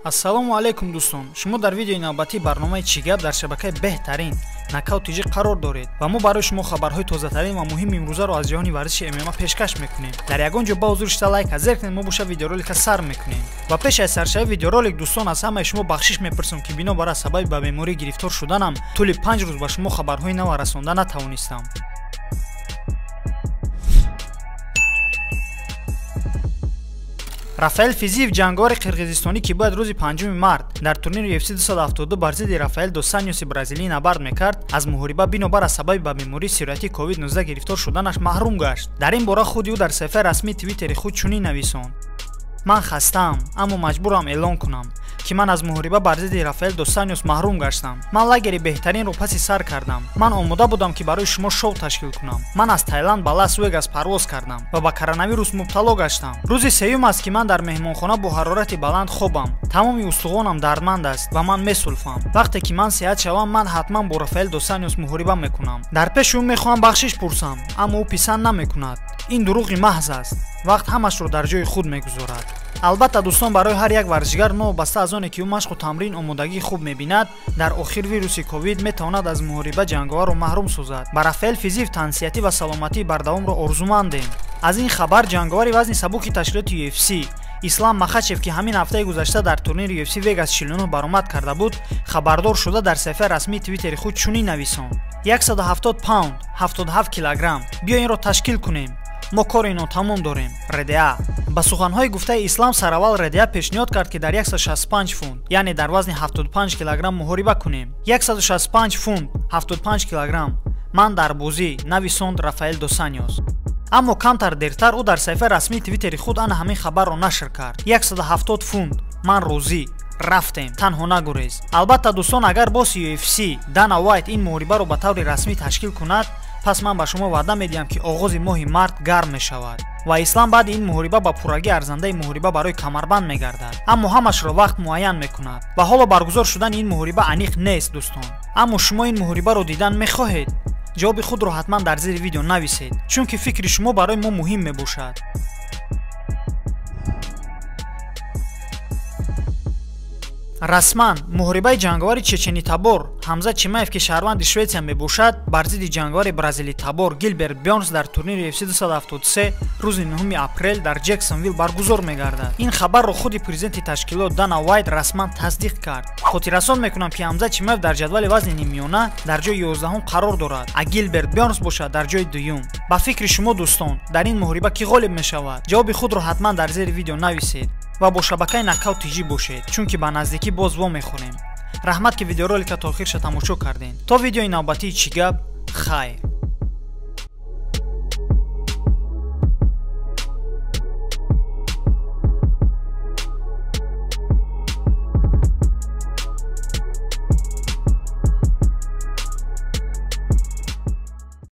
Ассалому алайкум дӯстон. Шумо дар видеои навбатии барномаи «Чӣ гап» дар шабакаи беҳтарин Нокаут ТЖ қарор доред ва мо барои шумо хабарҳои тозатарин ва муҳими имрӯзаро аз ҷаҳони варзиши ММА пешкаш мекунем. Дар ягон ҷо ба ҳузур шита лайка зер кунед, мо боша видеоролика сар мекунем. Ва пеш аз саршавии видеоролик, дӯстон, аз ҳамаи шумо бахшиш мепурсам, ки бинобар аз сабаби ба беморӣ гирифтор шуданам тӯли 5 рӯз ба шумо хабарҳои нава расонда натавонистам. Рафаэл Физиев, ҷанговари қирғизистонӣ, ки бояд рӯзи 5 март дар турнири UFC 272 бар зидди Рафаэл дос Анҷоси бразилӣ набард мекард, аз муҳориба бинобар аз сабаби ба бемории сироятии COVID-19 гирифтор шуданаш маҳрум гашт. Дар ин бора худи ӯ дар саҳифаи расмии Твиттери худ чунин нависонд: «Ман хастаам, аммо маҷбурам эълон кунам, ки ман аз муҳориба бар зидди Рафаэл дос Анҷос маҳрум гаштам. Ман лагери беҳтаринро паси сар кардам. Ман омода будам, ки барои шумо шоу ташкил кунам. Ман аз Тайланд ба Лас Вегас парвоз кардам ва ба коронавирус мубтало гаштам. Рӯзи сеюм аст, ки ман дар меҳмонхона бо ҳарорати баланд хобам. Тамоми устухонам дардманд аст ва ман месулфам. Вақте ки ман сеҳат шавам, ман ҳатман бо Рафаэл дос Анҷос муҳориба мекунам. Дар пеши ӯ мехоҳам бахшиш пурсам, аммо ӯ писанд намекунад. Ин дурӯғи маҳз аст. Вақт ҳамашро дар ҷои худ мегузорад». Албатта, дӯстон, барои ҳар як варзишгар, новобаста аз оне ки ӯ машқу тамрин, омодагии хуб мебинад, дар охир вируси ковид метавонад аз муҳориба ҷанговарро маҳрум созад. Ба Рафаэл Физиев тансиҳатӣ ва саломатии бардавомро орзумандем. Аз ин хабар ҷанговари вазни сабуки ташкилоти UFC Ислам Махачев, ки ҳамин ҳафтаи гузашта дар турнири UFC Vegas 49 баромад карда буд, хабардор шуда, дар саҳифаи расмии Твиттери худ чунин нависонд: «170 паунд, 77 килограмм, биё инро ташкил кунем. Мо кори нотамом дорем, РДА». Ба суханҳои гуфтаи Ислам, сараввал РДА пешниҳод кард, ки дар 165 фунт, яъне дар вазни 75 килограмм муҳориба кунем. «165 фунт, 75 килограмм, ман дар бозӣ», нависонд Рафаэл дос Анҷос. Аммо камтар дертар ӯ дар саҳифаи расмии Твиттери худ ана ҳамин хабарро нашр кард: «170 фунт, ман розӣ, рафтем, танҳо нагурез». Албатта, дӯстон, агар босси UFC Дана Уайт ин муҳорибаро ба таври расмӣ ташкил кунад, пас ман ба шумо ваъда медиҳам, ки оғози моҳи март гарм мешавад ва Ислам баъди ин муҳориба ба пуррагӣ арзандаи муҳориба барои камарбанд мегардад. Аммо ҳамашро вақт муайян мекунад ва ҳоло баргузор шудани ин муҳориба аниқ нест, дӯстон. Аммо шумо ин муҳорибаро дидан мехоҳед? Ҷавоби худро ҳатман дар зери видео нависед, чунки фикри шумо барои мо муҳим мебошад. Расман муҳорибаи ҷанговари чеченитабор Ҳамза Чимаев, ки шаҳрванди Шветсия мебошад, бар зидди ҷанговари бразилитабор Гилберт Бёрнс дар турнири UFC 273 рӯзи 9 апрел дар Ҷексонвилл баргузор мегардад. Ин хабарро худи президенти ташкилот Дана Уайт расман тасдиқ кард. Хотиррасон мекунам, ки Ҳамза Чимаев дар ҷадвали вазни ниммиёна дар ҷои 11-ум қарор дорад, а Гилберт Бёрнс бошад дар ҷои дуюм. Ба фикри шумо, дӯстон, дар ин муҳориба кӣ ғолиб мешавад? Ҷавоби худро ҳатман дар зери видео нависед ва бо шабакаи Нокаут ТЖ бошед, чунки ба наздикӣ боз вомехӯрем. Раҳмат, ки видеоролика то охирша тамошо кардем. То видеои навбатии «Чӣ гап», хайр.